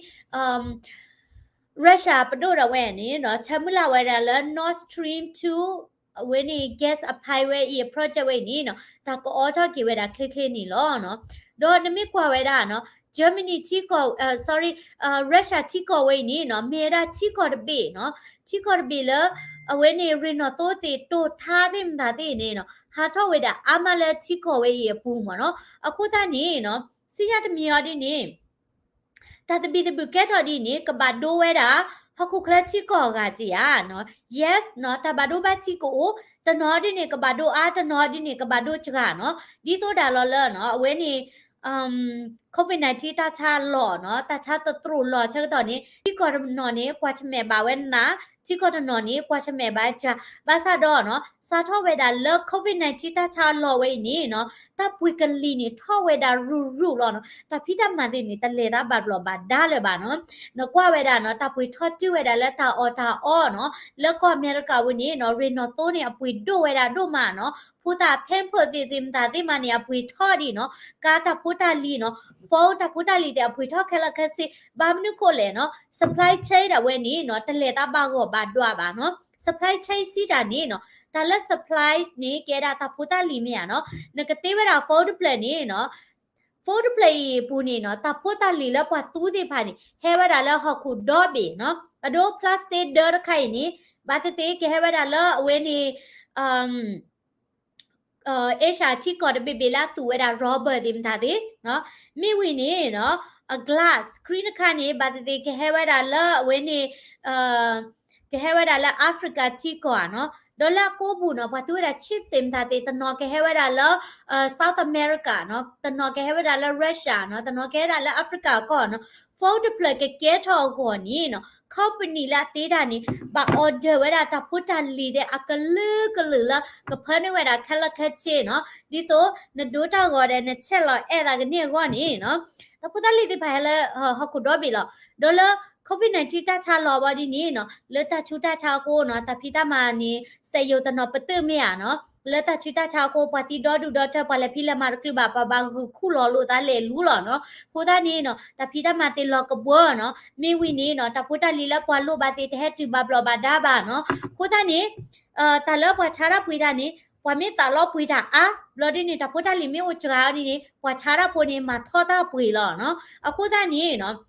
Russia ပဒိၣ်ဒၣ်ဝဲန့ၣ်နီၤ ဆၢမုၢ်လၢ်ဝဲဒၣ်လၢ Nord Stream two အဝဲန့ၣ် gas pipeline ဝဲအံၤ project ဝဲအံၤန့ၣ်နီၤ တၢ်ကအိးထီၣ်က့ၤဝဲဒၣ်ချ့ချ့န့ၣ်လီၤနီၤ ဒီးနမ့ၢ်ကွၢ်ဝဲဒၣ်နီၤ Germany ထံကီၢ် sorry Russia ထံကီၢ်ဝဲအံၤန့ၣ်နီၤ မ့ၢ်ဝဲဒၣ်ထံကီၢ်တဘ့ၣ်နီၤ ထံကီၢ်တဘ့ၣ်လၢ အဝဲန့ၣ်ရ့ၣ်နီၣ်သိသ့ၣ်တိာ်ထါသ့ၣ်မတၤသ့ၣ်န့ၣ်နီၤ ဟးထီၣ်ဝဲဒၣ်အါမးလၢထံကီၢ်ဝဲအံၤအပူၤမ့ၢ်နီၤ အဃိသတးန့ၣ်နီၤ စံးညါတမံၤအီၤဒ်န့ၣ် တၢ်သဘံၣ်သဘုၣ်ကဲထီၣ်ဒ်န့ၣ် ကဘၣ်ဒိဝဲဒၣ် ဟီၣ်ခိၣ်ချၢထံကီၢ်အဂၤက့ဧါနီၤ yes နီၤ တၢ်ဘၣ်ဒိဘၣ်ထံးကအိၣ် တနီၤဒ်န့ၣ် ကဘၣ်ဒိအါ တနီၤဒ်န့ၣ် ကဘၣ်ဒိစှၤနီၤ ဒ်သိးဒၣ်လီၤလၢနီၤ အဝဲန့ၣ် COVID nineteen တၢ်ဆါလီၢ်နီၤ, တၢ်ဆါသတြိာ်လီၢ်ဆၢကတီၢ်န့ၣ် ထံကီၢ်တနီၤန့ၣ် ကွၢ်ဆၢၣ်မဲာ်ဘၣ်ဝဲနး, ထံကီၢ်တနီၤန့ၣ် ကွၢ်ဆၢၣ်မဲာ်ဘၣ်စှၤ, ဘၣ်ဆၣ်ဒီးနီၤ စးထီၣ်ဝဲဒၣ်လၢ COVID nineteen တၢ်ဆါအလီၢ်ဝဲအံၤန့ၣ်နီၤ တၢ်ပှ့ၤကလံၤန့ၣ် ထီၣ်ဝဲဒၣ်ရုၢ်ရုၢ်လီၤနီၤ, တၢ်ဖံးတၢ်မၤသ့ၣ်န့ၣ် တလဲၤတၢ်ဘၣ်ဘျီးဘၣ်ဒါလၢၤဘၣ်နီၤ. နကွၢ်ဝဲဒၣ်နီၤ တၢ်ပှ့ၤထီၣ်တုၤဝဲဒၣ်လၢတၢ်အီၣ်တၢ်အီနီၤ, လၢကီၢ်အမဲရကၤဝဲန့ၣ်နီၤ ရ့ၣ်နီၣ်သိန့ၣ် အပှ့ၤဒိၣ်ဝဲဒၣ်ဒိၣ်မးနီၤ, ဖိသၣ် pamper သ့ၣ်သ့ၣ်မတၤသ့ၣ်မးန့ၣ် အပှ့ၤထီၣ်ဒံးနီၤ, ကါတၢ်ဖိတၢ်လံၤနီၤ, phone တၢ်ဖိတၢ်လံၤသ့ၣ် အပှ့ၤထီၣ်ခဲလၢာ်ခဲဆ့, ဘၣ်မနုၤဃိလဲၣ်နီၤ supply chain ဒၣ်ဝဲန့ၣ်နီၤ တလဲၤတၢ်ဘၣ်ဂီၢ်ဘၣ်ဒွးဘၣ်နီၤ, supply chain စံးတၢ်န့ၣ်နီၤ တၢ်လၢ supply န့ၣ် ကဲဒၣ်တၢ်ဖိတၢ်လံၤမ့ၢ်ဧါနီၤ, နကတ့ဝဲဒၣ် phone တဖျၢၣ်န့ၣ်နီၤ phone တဖျၢၣ်အံၤအပူၤန့ၣ်နီၤ တၢ်ဖိတၢ်လံၤလၢပှၤသူသ့ၣ်တဖၣ်န့ၣ် ဟဲဝဲဒၣ်လၢဟီၣ်ခိၣ်ဒီဘ့ၣ်နီၤ, အဒိ plastic ဒၢတခါအံၤန့ၣ် ဘၣ်သ့ၣ်သ့ၣ်ကဟဲဝဲဒၣ်လၢအဝဲန့ၣ် Asia ထံကီၢ်တဘ့ၣ်ဘ့ၣ်လၢအသူဝဲဒၣ် rubber သ့ၣ်မတၤသ့ၣ်နီၤ, မ့ၢ်ဝံၤန့ၣ်နီၤ အ glass screen တခါန့ၣ် ဘၣ်သ့ၣ်သ့ၣ်ကဟဲဝဲဒၣ်လၢအဝဲန့ၣ် ကဟဲဝဲဒၣ်လၢ Africa ထံကီၢ်ဧါနီၤ, ဒီးလၢအကိးပူၤနီၤ ပှၤသူဝဲဒၣ် chip သ့ၣ်မတၤသ့ၣ် တနီၤကဟဲဝဲဒၣ်လၢ South America နီၤ, တနီၤကဟဲဝဲဒၣ်လၢ Russia နီၤ, တနီၤကဟဲဝဲဒၣ်လၢ Africa အကီၢ်နီၤ, phone တဖျၢၣ်ကကဲထီၣ်အဂီၢ်န့ၣ်နီၤ company လၢအတ့တၢ်န့ၣ် ဘၣ် order ဝဲဒၣ်တၢ်ဖိတၢ်လံၤသ့ၣ်အကလုာ်ကလုာ်လၢ ကဖၢနုာ်ဝဲဒၣ်ခဲလၢာ်ခဲဆ့နီၤ, ဒ်သိးနဒိတၢ်ဂီၤဒီး နဆဲးလီၤအဲၣ်သးကန့ၢ်အဂီၢ်န့ၣ်နီၤ တၢ်ဖိတၢ်လံၤသ့ၣ်တဖၣ်ဟဲလၢဟီၣ်ခိၣ်ဒီဘ့ၣ်လီၤ. ဒီးလၢ COVID nineteen တၢ်ဆါလီၤဘၣ်ဒ်န့ၣ်နီၤ လၢတၢ်ဆူးတၢ်ဆါအဃိနီၤ တၢ်ဖံးတၢ်မၤန့ၣ် စက်ရုံတနီၤပတုာ်မ့ၢ်ဧါနီၤ, လၢတၢ်ဆူးတၢ်ဆါအဃိ ပှၤသံဒီဒူၣ်ဒီထၢ ပှၤလဲၤဖံးလဲၤမၤတချုးဘၣ် ပှၤဘၣ်ဂုာ်ခူၣ်လီၤလိာ်သးလဲၤလူလီၤနီၤ. အဃိသတးန့ၣ်နီၤ တၢ်ဖံးတၢ်မၤသ့ၣ်လီၤကဘှၢနီၤ, မ့ၢ်ဝံၤန့ၣ်နီၤ တၢ်ဖိတၢ်လံၤလၢပှၤလိၣ်ဘၣ်သ့ၣ် တဟဲတုၤဘၣ်ဘျီးဘၣ်ဒါဘၣ်နီၤ. အဃိသတးန့ၣ် တၢ်လၢပှၤဆါတၢ်ပှ့ၤတၢ်န့ၣ် ပှၤမ့ၢ်သးလီပှ့ၤတၢ်အါဘျီဒ်န့ၣ် တၢ်ဖိတၢ်လံၤမ့ၢ်အိၣ်စှၤဒ်န့ၣ် ပှၤဆါတၢ်ဖိန့ၣ် မၤထီၣ်တၢ်ပှ့ၤလီၤနီၤ. အဃိသတးန့ၣ်နီၤ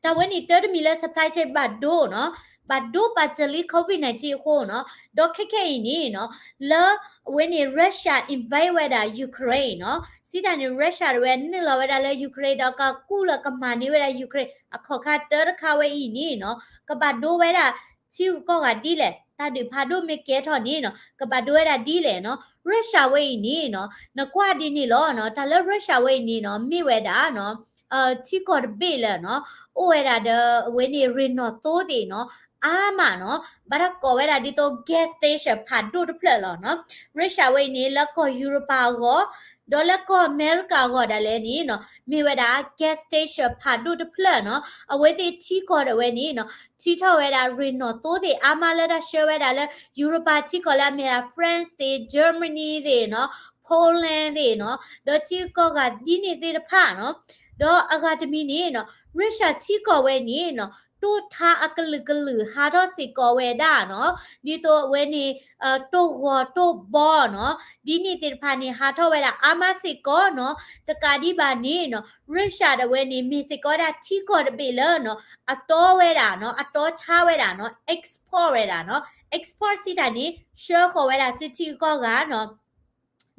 တၢ်ဝဲန့ၣ်တၢ်တမံၤလၢ supply chain ဘၣ်ဒိနီၤ, ဘၣ်ဒိပာ်စၢၤလံ COVID nineteen အဃိနီၤ, ဒီးခဲခဲအံၤန့ၣ်နီၤ လၢအဝဲန့ၣ် Russia invade ဝဲဒၣ် Ukraine နီၤ, စံးတၢ်န့ၣ် Russia တဝဲနုာ်လီၤဝဲဒၣ်လၢ Ukraine ဒီးကကူၣ်လၢကမၤန့ၢ်ဝဲဒၣ် Ukraine အခီၣ်ခါတၢတခါဝဲအံၤန့ၣ်နီၤ ကဘၣ်ဒိဝဲဒၣ် ထံဂုၤကီၢ်ဂၤဒ်လဲၣ်, တၢ်ဒုးဖးဒိၣ်မ့ၢ်ကဲထီၣ်န့ၣ်နီၤ ကဘၣ်ဒိဝဲဒၣ်ဒ်လဲၣ်နီၤ. Russia ဝဲအံၤန့ၣ်နီၤ နကွၢ်ဒ်န့ၣ်လီၤနီၤ, တၢ်လၢ Russia ဝဲအံၤန့ၣ်နီၤ မ့ၢ်ဝဲဒၣ်နီၤ ထံကီၢ်တဘ့ၣ်လၢနီၤ အိၣ်ဝဲဒၣ်ဒီးအဝဲန့ၣ်ရ့ၣ်နီၣ်သိသ့ၣ်နီၤ အါမးနီၤ, ဘၣ်တၢ်ကိးဝဲဒၣ်ဒ်သိး gas station ဖးဒိၣ်တဖျၢၣ်လီၤနီၤ. Russia ဝဲအံၤန့ၣ် လၢကီၢ်ယူရပၤအဂီၢ် ဒီးလၢကီၢ်အမဲရကၤအဂီၢ်ဒၣ်လဲာ်န့ၣ်နီၤ မ့ၢ်ဝဲဒၣ် gas station ဖးဒိၣ်တဖျၢၣ်နီၤ. အဝဲသ့ၣ်ထံကီၢ်ဒၣ်ဝဲန့ၣ်နီၤ ထံထီၣ်ဝဲဒၣ်ရ့ၣ်နီၣ်သိသ့ၣ်အါမးလၢတၢ်ဆှၢဝဲဒၣ်လၢ ယူရပၤထံကီၢ်လၢအမ့ၢ်ဒၣ် France သ့ၣ် Germany သ့ၣ်နီၤ Poland သ့ၣ်နီၤ ဒီးထံကီၢ်ဂၤဒ်န့ၣ်သ့ၣ်တဖၣ်နီၤ. ဒီးအဂၤတမံၤန့ၣ်နီၤ Russia ထံကီၢ်ဝဲန့ၣ်နီၤ တိၢ်ထါအကလုာ်ကလုာ်ဟးထီၣ်စ့ၢ်ကီးဝဲဒၣ်နီၤ ဒ်သိးအဝဲန့ၣ် တိၢ်ဂီၤတိၢ်ဘီနီၤ ဒ်န့ၣ်သ့ၣ်တဖၣ်န့ၣ် ဟးထီၣ်ဝဲဒၣ်အါမးစ့ၢ်ကီးနီၤ. တကးဒံးဘၣ်န့ၣ်နီၤ Russia ဒၣ်ဝဲန့ၣ် မ့ၢ်စ့ၢ်ကီးဝဲဒၣ်ထံကီၢ်တဘ့ၣ်လၢနီၤ အတီဝဲဒၣ်နီၤ အတီဆါဝဲဒၣ်နီၤ export ဝဲဒၣ်နီၤ export စံးတၢ်န့ၣ် ဆှၢဃီၤဝဲဒၣ်ဆူထံဂုၤကီၢ်ဂၤနီၤ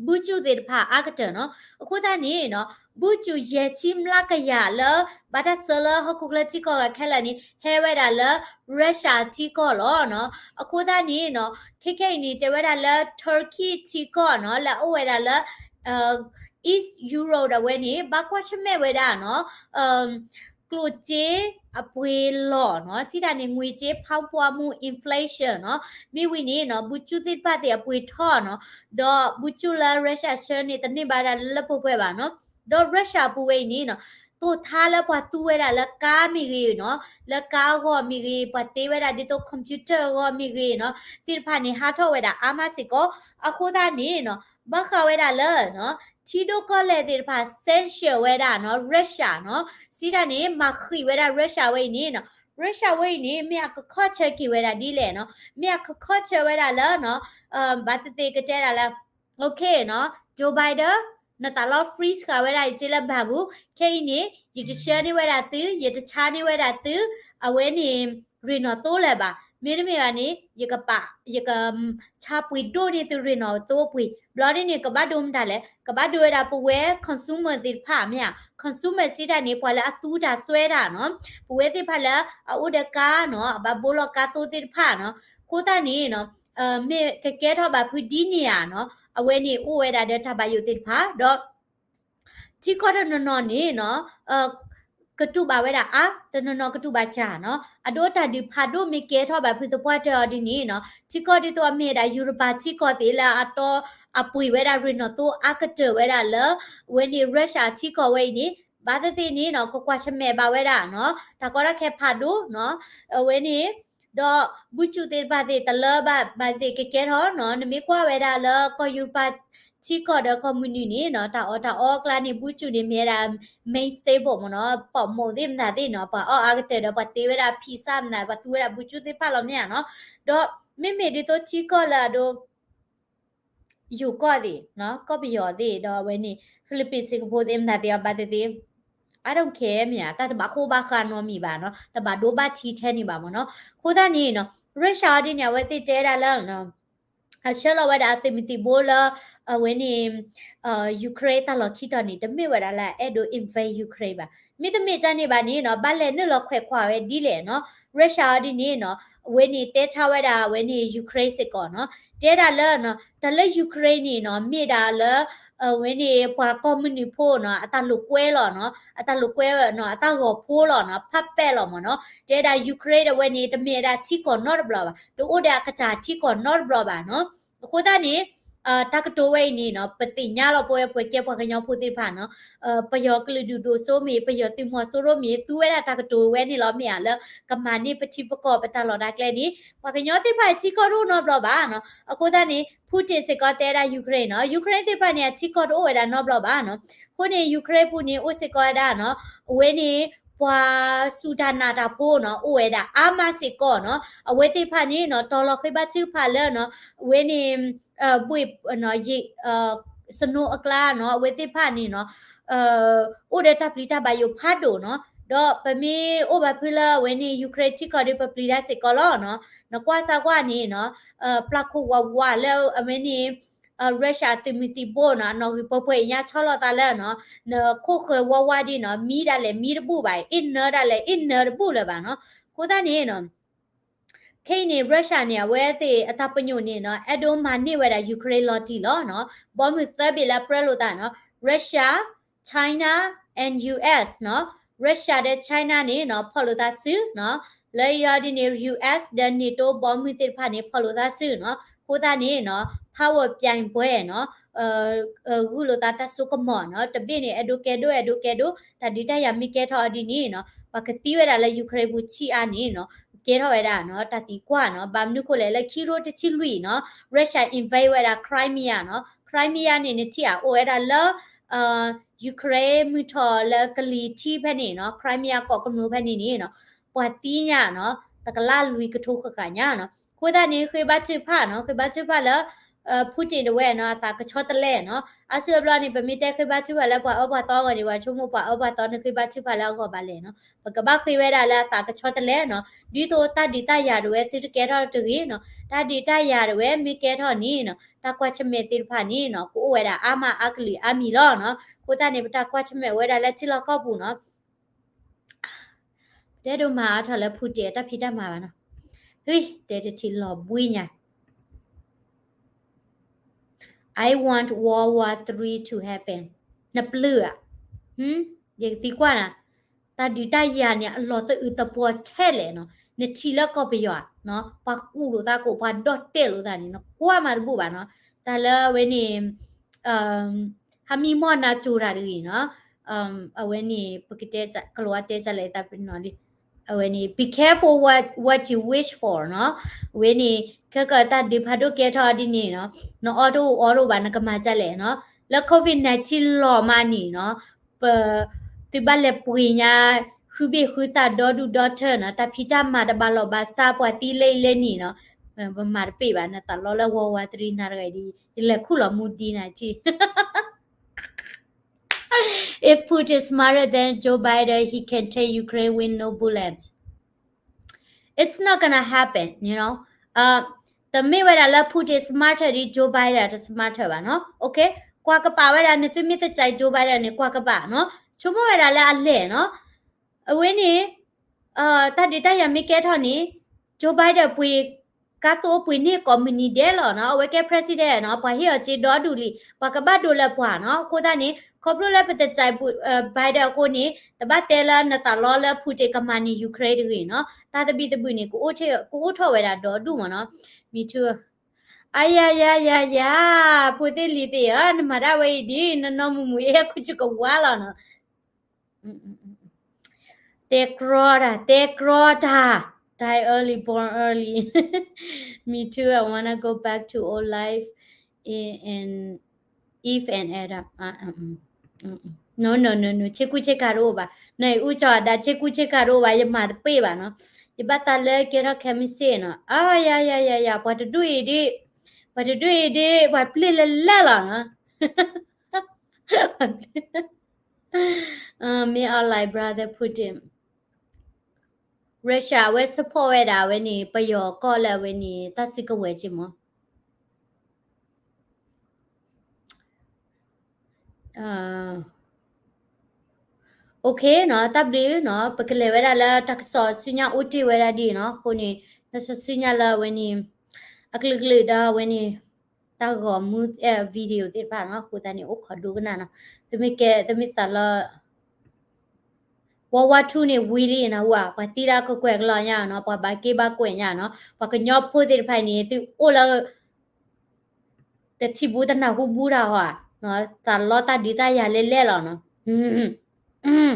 ဘုကျူသ့ၣ်တဖၣ်အါကတၢၢ်နီၤ. အဃိသတးန့ၣ်နီၤ ဘုကျူယဲၢ်ဆံမျးကယၤလၢ ဘၣ်တၢ်ဆှၢလၢဟီၣ်ခိၣ်ချၢထံကီၢ်ဂၤခဲလၢာ်န့ၣ် ဟဲဝဲဒၣ်လၢ Russia ထံကီၢ်လီၤနီၤ. အဃိသတးန့ၣ်နီၤ ခဲခဲအံၤန့ၣ် တဲဝဲဒၣ်လၢ Turkey ထံကီၢ်နီၤ လၢအအိၣ်ဝဲဒၣ်လၢ East Europe ဒၣ်ဝဲန့ၣ် ဘၣ်ကွၢ်ဆၢၣ်မဲာ်ဝဲဒၣ်နီၤ ကျိၣ်စ့အပှ့ၤလီၢ်နီၤ စံးတၢ်န့ၣ် ငွေကြေးဖောင်းပွမှု inflation နီၤ မ့ၢ်ဝံၤန့ၣ်နီၤ ဘုကျူသ့ၣ်တဖၣ်သ့ၣ်အပှ့ၤထီၣ်နီၤ ဒီးဘုကျူလၢ Russia ဆှၢန့ၣ် တန့ၢ်ဘၣ်ဒၣ်လၢလၢပှဲၤပှဲၤဘၣ်နီၤ ဒီး Russia ပူၤဝဲအံၤန့ၣ်နီၤ တိၢ်ထါလၢပှၤသူဝဲဒၣ်လၢကါမ့ၢ်ဂ့ၤနီၤ လၢကါအဂီၢ်မ့ၢ်ဂ့ၤ ပှၤတ့ဝဲဒၣ်ဒ်သိး computer အဂီၢ်မ့ၢ်ဂ့ၤနီၤ သ့ၣ်တဖၣ်န့ၣ် ဟးထီၣ်ဝဲဒၣ်အါမးစ့ၢ်ကီး အဃိသတးန့ၣ်နီၤ ဘၣ်ဃးဝဲဒၣ်လၢ ထံဒိၣ်ကီၢ်လဲၢ်သ့ၣ်တဖၣ် sanction ဝဲဒၣ်နီၤ Russia နီၤ စံးတၢ်န့ၣ် မၤဃံးဝဲဒၣ် Russia ဝဲအံၤန့ၣ်နီၤ Russia ဝဲအံၤန့ၣ် မ့ၢ်အကခီၣ်ဆၢက့ၤဝဲဒၣ်ဒ်လဲၣ်နီၤ မ့ၢ်အကခီၣ်ဆၢဝဲဒၣ်လၢနီၤ ဘၣ်သ့ၣ်သ့ၣ်ကတဲဒၣ်လၢ OK နီၤ Joe Biden နသးလီ freeze ဃာ်ဝဲဒၣ်ယက့လၢ ဘၣ်ပူၤ ခဲအံၤန့ၣ် ယတဆှၢန့ၢ်ဝဲဒၣ်သု ယတဆါန့ၢ်ဝဲဒၣ်သု အဝဲန့ၣ် ရ့ၣ်နီၣ်သိလၢၤဘၣ် မ့တမ့ၢ်ဘၣ်န့ၣ် ယကပာ် ယက ဆါပှ့ၤဒိၣ်န့ၢ်သုရ့ၣ်နီၣ်သိအပှ့ၤ ဘျီဒ်န့ၣ် ကဘၣ်ဒိမတၤလဲၣ် ကဘၣ်ဒိဝဲဒၣ်ပဝဲ consumer သ့ၣ်တဖၣ်မ့ၢ်ဧါ consumer စံးတၢ်န့ၣ် ပှၤလၢအသူတၢ်စွဲတၢ်နီၤ ပဝဲသ့ၣ်တဖၣ်လၢအအိၣ်ဒီးကါနီၤ အဘၣ်ဘိလီၤကါသိသ့ၣ်တဖၣ်နီၤ အဃိသတးန့ၣ်နီၤ မ့ၢ်ကကဲထီၣ်ဘၣ်ဖုးဒ်န့ၣ်ဧါနီၤ အဝဲန့ၣ်အိၣ်ဝဲဒၣ်ဒီးတၢ်ဘၣ်ယိၣ်သ့ၣ်တဖၣ် ဒီး ထံကီၢ်တနီၤနီၤန့ၣ်နီၤ ကတူၢ်ဘၣ်ဝဲဒၣ်အါ, တနီၤနီၤကတူၢ်ဘၣ်စှၤနီၤ. အဒိတၢ်ဒုးဖးဒိၣ်မ့ၢ်ကဲထီၣ်ဘၣ်ဖုသပှၢ်တၢၢ်အီၤဒ်န့ၣ်နီၤ, ထံကီၢ်ဒ်သိးအမ့ၢ်ဝဲဒၣ်ယူရပၤထံကီၢ်သ့ၣ်လၢအတီအပှ့ၤဝဲဒၣ်ရ့ၣ်နီၣ်သိအါကတၢၢ်ဝဲဒၣ်လၢ အဝဲန့ၣ် Russia ထံကီၢ်ဝဲအံၤန့ၣ် ဘၣ်သ့ၣ်သ့ၣ်န့ၣ်နီၤ ကကွၢ်ဆၢၣ်မဲာ်ဘၣ်ဝဲဒၣ်နီၤ တၢ်ကီတၢ်ခဲဖးဒိၣ်နီၤ, အဝဲန့ၣ် ဒီး ဘူးစူၣ်သ့ၣ်တဖၣ်သ့ၣ် တလၢဘၣ်ဘၣ်သ့ၣ်ကကဲထီၣ်နီၤ, နမ့ၢ်ကွၢ်ဝဲဒၣ်လၢကီၢ်ယူရပၤထံကီၢ်ဒီးကီၢ်မုၢ်နုာ်န့ၣ်နီၤ တၢ်အီၣ်တၢ်အီအကျါန့ၣ် ဘူးစူၣ်န့ၣ်မ့ၢ်ဝဲဒၣ် main staple မ့ၢ်နီၤ, ပီၣ်မိၣ်သ့ၣ်မတၤသ့ၣ်နီၤ ပှၤအီၣ်အါကတၢၢ်ဒီးပှၤတ့ဝဲဒၣ် pizza မတၤ ပှၤသူဝဲဒၣ်ဘူးစူၣ်သ့ၣ်တဖၣ်လီၤမ့ၢ်ဧါနီၤ, ဒီးမ့မ့ၢ်ဒ်သိးထံကီၢ်လၢအဒိ ယိၤကီၢ်သ့ၣ်နီၤ ကီၢ်ပယီၤသ့ၣ် ဒီးအဝဲန့ၣ် Philippines Singapore သ့ၣ်မတၤသ့ၣ်အီၤဘၣ်သ့ၣ်သ့ၣ် I don't care မ့ၢ်ဧါ တၢ်တဘၣ်ဃိဘၣ်ဃးနီတမံၤဘၣ်နီၤ, တဘၣ်ဒိဘၣ်ထံးထဲန့ၣ်ဘၣ်မ့ၢ်နီၤ. အဃိသတးန့ၣ်နီၤ Russia အီၤဒ်န့ၣ် အဝဲသ့ၣ်တဲဒၣ်လၢ အဆှၢလီၤဝဲဒၣ်အသုးမုၢ်သံၣ်ဘိလၢ အဝဲန့ၣ် Ukraine တၢ်လီၢ်ခံတီၤန့ၣ် တမ့ၢ်ဝဲဒၣ်လၢအအဲၣ်ဒိး invade Ukraine ဘၣ်. မ့တမ့ၢ်ဒ်န့ၣ်ဘၣ်န့ၣ်နီၤ ဘၣ်လဲၤနုာ်လီၤခွဲးခွါဝဲဒ်လဲၣ်နီၤ, Russia အီၤဒ်န့ၣ်နီၤ အဝဲန့ၣ်တဲဆါဝဲဒၣ်အဝဲန့ၣ် Ukraine စ့ၢ်ကီးနီၤ, တဲဒၣ်လၢ တၢ်လၢ Ukraine န့ၣ်နီၤ မ့ၢ်ဒၣ်လၢ အဝဲန့ၣ်ပှၤကီၢ်မုၢ်နုာ်ဖိနီၤ အတၢ်လိာ်ကွဲလီၤနီၤ, အတၢ်လိာ်ကွဲနီၤ အတၢ်ဂီၤဖိလီၤနီၤ, puppet လီၤမ့ၢ်နီၤ, တဲဒၣ် Ukraine ဒၣ်ဝဲန့ၣ် တမ့ၢ်ဝဲဒၣ်ထံကီၢ်နီတဘျီဘၣ်, တအိၣ်ဒီးအကစၢ်ထံကီၢ်နီတဘျီဘၣ်နီၤ. အဃိသတးန့ၣ် တၢ်ကတိၤဝဲအံၤန့ၣ်နီၤ ပသ့ၣ်ညါလီၤ ပဝဲပှၤကဲပှၤကညီဖိသ့ၣ်တဖၣ်နီၤ, ပယီၤကလုာ်ဒူၣ်ဒိၣ်စိမ့ၢ် ပယီၤသုးမီၤစိရိၤမ့ၢ် သူဝဲဒၣ်တၢ်ကတိၤဝဲန့ၣ်လီၤ မ့ၢ်ဧါ လၢကမၤန့ၢ်ပထံပကီၢ်ပတၢ်လီၢ်တၢ်ကျဲန့ၣ် ပှၤကညီသ့ၣ်တဖၣ်ထံကီၢ်တအိၣ်နီတဘျီဘၣ်နီၤ. အဃိသတးန့ၣ် Putin စ့ၢ်ကီးတဲဒၣ် Ukraine နီၤ, Ukraine သ့ၣ်တဖၣ်န့ၣ် အထံကီၢ်တအိၣ်ဝဲဒၣ်နီတဘျီဘၣ်နီၤ. အဃိန့ၣ် Ukraine ပူၤန့ၣ် အိၣ်စ့ၢ်ကီးဝဲဒၣ်နီၤ, အဝဲန့ၣ် ပှၤစူၢ်တၢ်နာ်တၢ်ဖိနီၤ အိၣ်ဝဲဒၣ်အါမးစ့ၢ်ကီးနီၤ, အဝဲသ့ၣ်တဖၣ်န့ၣ်နီၤ တီၤလီၤဃ့ဘါထုကဖၣ်လၢနီၤ အဝဲန့ၣ် ဘှ့ၣ် ယ snow အကျါနီၤ အဝဲသ့ၣ်တဖၣ်န့ၣ်နီၤ အိၣ်ဒီးတၢ်ပျံၤတၢ်ဘၣ်ယိၣ်ဖးဒိၣ်နီၤ, ဒီးပမ့ၢ်အိၣ်ဘၣ်ဖုလၢအဝဲန့ၣ် Ukraine ထံကီၢ်ဒီး ပပျံၤတၢ်စ့ၢ်ကီးလီၤနီၤ. နကွၢ်စၢ်ကွၢ်န့ၣ်နီၤ ပျၢ်ခိၣ်ဝးဝးလၢအဝဲန့ၣ် Russia သုးမုၢ်သံၣ်ဘိနီၤ အနီၣ်ဂံၢ်ပှဲၤပှဲၤအံၤညါဆီလီၤသးလၢနီၤ နခိၣ်ဃၢၤဝးဝးဒ်နီၤ မံဒၣ်လဲာ်မံတဘူၣ်ဘၣ်, အ့ၣ်နၢဒၣ်လဲာ် အ့ၣ်နၢတဘူၣ်လၢၤဘၣ်နီၤ. အဃိသတးန့ၣ်နီၤ ခဲအံၤန့ၣ် Russia န့ၣ် အဝဲသ့ၣ်အတၢ်ပညိၣ်န့ၣ်နီၤ အဲၣ်ဒိးမၤန့ၢ်ဝဲဒၣ် Ukraine လီၤတံၢ်လီၤနီၤ. ဘီမုၢ်သၢဘ့ၣ်လၢပြၢလိာ်သးနီၤ Russia, China and U S နီၤ. Russia ဒီး China န့ၣ်နီၤ ဖီၣ်လိာ်သးစုနီၤ. လၢယီၤဒ်န့ၣ် U S ဒီး NATO ဘီမုၢ်သ့ၣ်တဖၣ်န့ၣ် ဖီၣ်လိာ်သးစုနီၤ. အဃိသတးန့ၣ်နီၤ power ပြိုင်ပွဲနီၤ ဂုာ်လိာ်သးတၢ်စိကမီၤနီၤ တဘ့ၣ်န့ၣ် အဲၣ်ဒိးကဲဒိၣ် အဲၣ်ဒိးကဲဒိၣ် တၢ်ဒုးတၢ်ယၤမ့ၢ်ကဲထီၣ်အီၤဒ်န့ၣ်နီၤ ပှၤကသံဝဲဒၣ်လၢ Ukraine ပူၤဆံးအါန့ၣ်နီၤ ကဲထီၣ်ဝဲဒၣ်နီၤ တၢ်သံကွၢ်နီၤ ဘၣ်မနုၤဃိလဲၣ် လၢခံရိတဆံလွံၢ်နီၤ Russia invade ဝဲဒၣ် Crimea နီၤ Crimea န့ၣ် နထံၣ်ဧါ အိၣ်ဝဲဒၣ်လၢ Ukraine မုၢ်ထီၣ်လၢကလံၤထံဖဲန့ၣ်နီၤ Crimea ကီၢ်ကမျူၤဖဲန့ၣ်န့ၣ်နီၤ ပှၤသံညါနီၤ တကလးလွံၢ်ကထိဃၣ်ဃၣ်ညါနီၤ အဃိသတးန့ၣ် ဃ့ဘါထုကဖၣ်နီၤ ဃ့ဘါထုကဖၣ်လၢ Putin တဝဲနီၤ အသးကဆီတလဲနီၤ အါစုအဘျီန့ၣ် ပမ့ၢ်တဲဃ့ဘါထုကဖၣ်လၢပှၤအၢပှၤသီအဂီၢ်န့ၣ် ပှၤဆိကမိၣ်ပှၤအၢပှၤသီန့ၣ် ဃ့ဘါထုကဖၣ်လၢအဂီၢ်ဘၣ်လဲၣ်နီၤ ပကဘၣ်ဃ့ဝဲဒၣ်လၢအသးကဆီတလဲနီၤ ဒ်သိးတၢ်ဒုးတၢ်ယၤတဝဲသုတကဲထီၣ်တဂ့ၤနီၤ တၢ်ဒုးတၢ်ယၤတဝဲမ့ၢ်ကဲထီၣ်န့ၣ်နီၤ တၢ်ကွၢ်ဆၢၣ်မဲာ်သ့ၣ်တဖၣ်န့ၣ်နီၤ ကအိၣ်ဝဲဒၣ်အါမးအါကလုာ်အါမံၤလီၤနီၤ အဃိသတးန့ၣ် ပတၢ်ကွၢ်ဆၢၣ်မဲာ်ဝဲဒၣ်လၢထံလီၢ်ကီၢ်ပူၤနီၤ တဲဒိၣ်မၤအါထီၣ်လၢ Putin အတၢ်ဖံးတၢ်မၤဘၣ်နီၤ ဟံး တဲတထံၣ်လီၤဘှံးညါ I want World War Three to happen နပျုၢ်ဧါ ယကသံကွၢ်နၤ တၢ်ဒုးတၢ်ယၤန့ၣ် အလီၤသအုးသပှီၤထဲလဲၣ်နီၤ နထံၣ်လၢကီၢ်ပယီၤနီၤ ပှၤကူၣ်လိာ်သးကိး ပှၤဒီၣ်တဲာ်လိာ်သးန့ၣ်နီၤ ကွၢ်မးတဘူၣ်ဘၣ်နီၤ တၢ်လၢအဝဲန့ၣ် ဟးမံမီၢ်နၤကၠိတၢ်တဂ့ၤနီၤ အဝဲန့ၣ် ပကတဲ ကလီၤဝါတဲကလဲၣ်သးပနီၤလံ အဝဲန့ၣ် be careful what, what you wish for နီၤ အဝဲန့ၣ် ခဲကတၢၢ်ဒုးဖးဒိၣ်ကဲထီၣ်ဒ်န့ၣ်နီၤ နအီၣ်တအိၣ်အီတအိၣ်ဘၣ် နကမၤဒ်လဲၣ်နီၤ လၢ COVID nineteen လီၤမးန့ၣ်နီၤ ပ သုဘၣ်လဲၤပှ့ၤညါ ဃုဘ့ၣ်ဃုသၣ်ဒီဒူၣ်ဒီထၢနီၤ တၢ်ဖံးတၢ်မၤတဘၣ်လီၢ်ဘၣ်စး ပှၤသံလၢအံၤလၢနံၤနီၤ ပမၤတပ့ၢ်ဘၣ် နသးလီလၢ World War Three နၤတဂၤဒ် ယလဲၤခူၣ်လီၤမူဒံနၤထံၣ် If Putin smarter than Joe Biden, he can take Ukraine with no bullets. It's not gonna happen, you know. တမ့ၢ်ဝဲဒၣ်လၢ Putin smarter ဒ် Joe Biden တ smarter ဘၣ်နီၤ. Okay, ကွၢ်ကပာ်ဝဲဒၣ် နသုမ့ၢ်တကြိုက် Joe Biden န့ၣ် ကွၢ်ကပာ်နီၤ. ဆိကမိၣ်ဝဲဒၣ်လၢအလဲၣ်နီၤ. အဝဲန့ၣ် တၢ်ဒုးတၢ်ယၤမ့ၢ်ကဲထီၣ်န့ၣ် Joe Biden ပှ့ၤ တၢ်သိၣ်အိၣ်ပှ့ၤန့ၢ်ကိးမုၢ်နံၤဒဲးလီၤနီၤ, အဝဲကဲ president နီၤ, ပှၤဟ့ၣ်အီၤစ့ဒီဒူၣ်လံ, ပှၤကဘၣ်ဒိလၢပှၤနီၤ, အဃိသတးန့ၣ် ခီဖျိလၢပတကြိုက် Biden အဃိန့ၣ် တဘၣ်တဲလၢနသးလီလၢ Putin ကမၤန့ၢ် Ukraine တဂ့ၤနီၤ, တၢ်သဘံၣ်သဘုၣ်န့ၣ် ကအိၣ်ထီၣ်ဝဲဒၣ်ဒီဒူၣ်မးနီၤ, me too, အယယယယ, ဖိသ့ၣ်လံၤသ့ၣ်ဧၢ, နမၤဒၣ်ဝဲအံၤဒ် နနီၢ်မုာ်မုာ်အ့ၣ် အခိၣ်ကဝါလီၤနီၤ တဲကြီတၢ်, တဲကြီတၢ်, die early, born early. Me too, I wanna go back to old life and Eve and Adam. No, no, no, no, ဆ့ကူဆ့ကၤတအိၣ်ဘၣ်. နအံၤအူကၠီၤအဒၣ် ဆ့ကူဆ့ကၤတအိၣ်ဘၣ်, ယမၤတပ့ၢ်ဘၣ်နီၤ. ယဘၣ်သးလၢကဲထီၣ်ခဲမုၢ်ဆ့ၣ်နီၤ. အယယယယ, ပှၤတဒူၣ်အံၤဒ်, ပှၤတဒူၣ်အံၤဒ်, ပှၤပျ့ၢ်လၢလဲၣ်လီၤနီၤ. May our light brother Putin. Russia အဝဲ support ဝဲဒၣ်အဝဲန့ၣ် ပယီၤကီၢ်လၢအဝဲန့ၣ် တၢ်စုကဝဲၤက့မး. Okay နီၤ, တၢ်ဘျုးနီၤ, ပကလဲၤဝဲဒၣ်လၢတၢ်ကစီၣ်ဆူညါအိၣ်တ့ၢ်ဝဲဒၣ်ဒ်နီၤ, အဃိန့ၣ် တၢ်ကစီၣ်ဆူညါလၢအဝဲန့ၣ် အကလုာ်ကလုာ်ဒီးအဝဲန့ၣ် တၢ်ဂီၤမူ video သ့ၣ်တဖၣ်နီၤ, အဃိသတးန့ၣ် အိၣ်ခိးဒိကနၣ်နီၤ, သုမ့ၢ်ကဲ သုမ့ၢ်သးလီ World War Two န့ၣ်ဝံၤလံနီၤ, ပှၤသံတၢ်ကကွဲးကလီညါနီၤ, ပှၤဘၣ်က့ဘၣ်ကွဲးညါနီၤ, ပှၤကညီဖိသ့ၣ်တဖၣ်န့ၣ် သုအိၣ်လၢ တထံၣ်ဘူးတနၢ်ဟူဘူးတၢ်ဟီ, သးလီတၢ်ဒုးတၢ်ယၤလဲၣ်လဲၣ်လီၤနီၤ.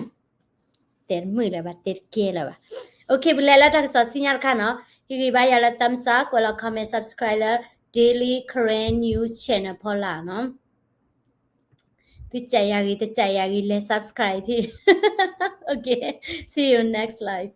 တဲတမုာ်လၢၤဘၣ်, တဲတကဲလၢၤဘၣ်. Okay, ပလဲၤလၢတၢ်ကစီၣ်ဆူညါတခါနီၤ, ဟ့ၣ်ဂံၢ်ဘါယၤလၢ thumbs up, ကွဲးလီၤ comment, subscribe လၢ Daily Karen News Channel ဖီလာ်နီၤ. သုကးယၤဂ့ၤ တကးယၤဂ့ၤ လဲၤ subscribe ထံၣ်. Okay, see you next live.